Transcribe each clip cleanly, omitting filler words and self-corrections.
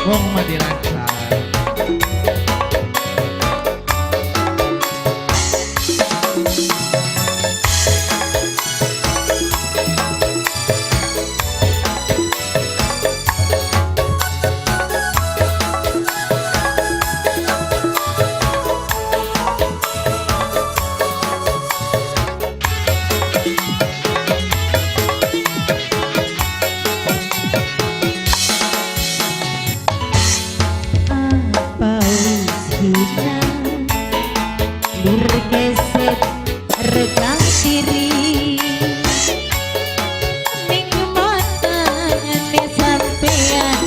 Wong mati lancar. Apa wis hilang berkeset rega diri ning matane sampean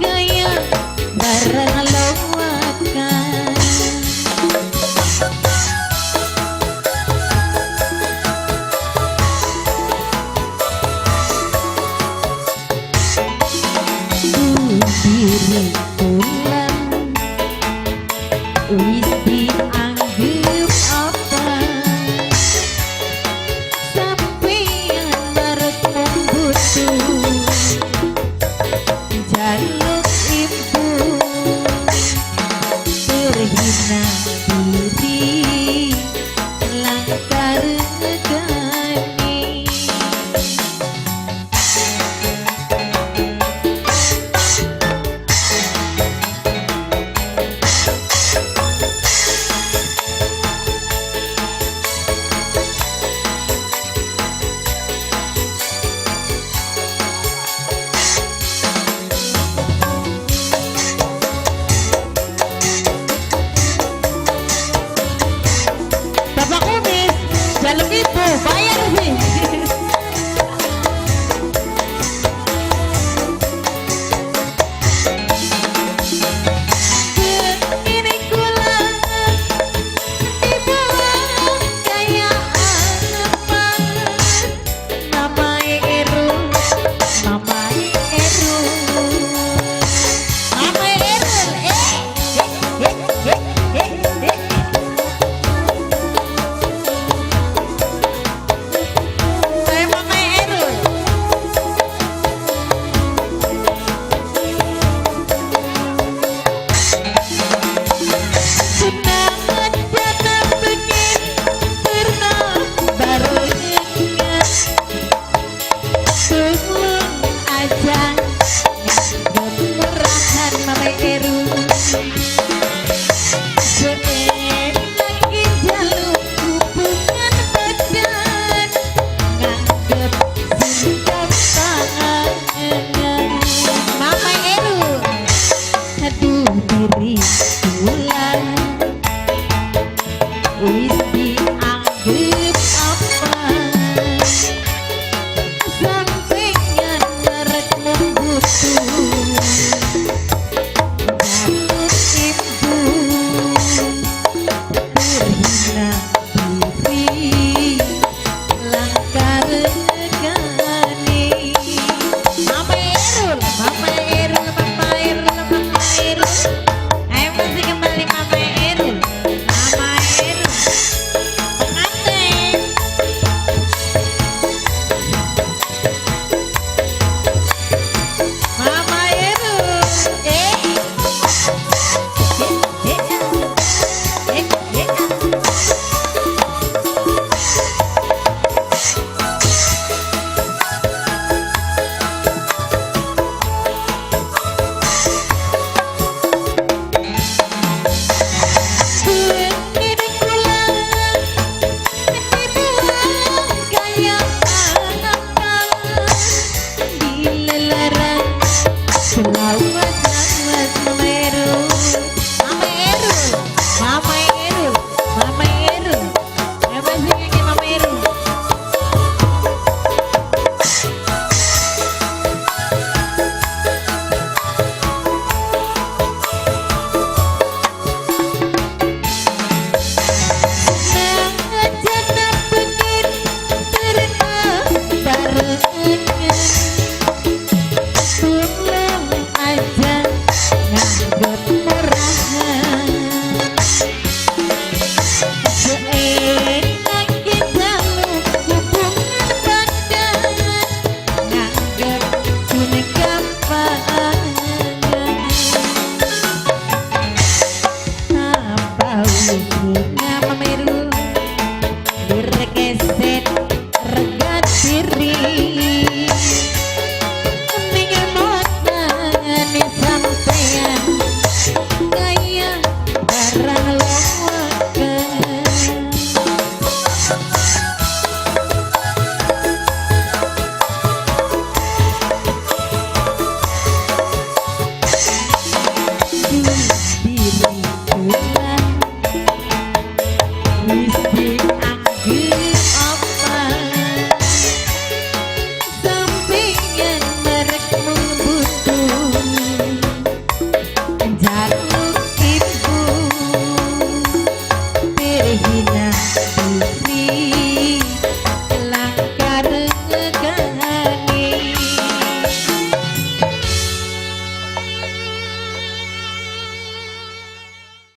gaya barang lowakan. Diri pulang wis dianggep apa sampeyan marep mung butuh jaluk ibu terhina diri langkah regane. Bapak Kumis, jaluk ibu, bayar sih. Ini kula dibuang kayak apa? Namanya Erul, namanya Erul, namanya Erul. Eh, eh, eh, eh, eh, eh. Saya Mama Erul. Senang jana pengen pernah baru ingat tolong aja nganggep murahan Mama Erul. Seenake jaluk hubungan badan nganggep singkat tangan Mama Erul. Aduh diri kula wis dianggep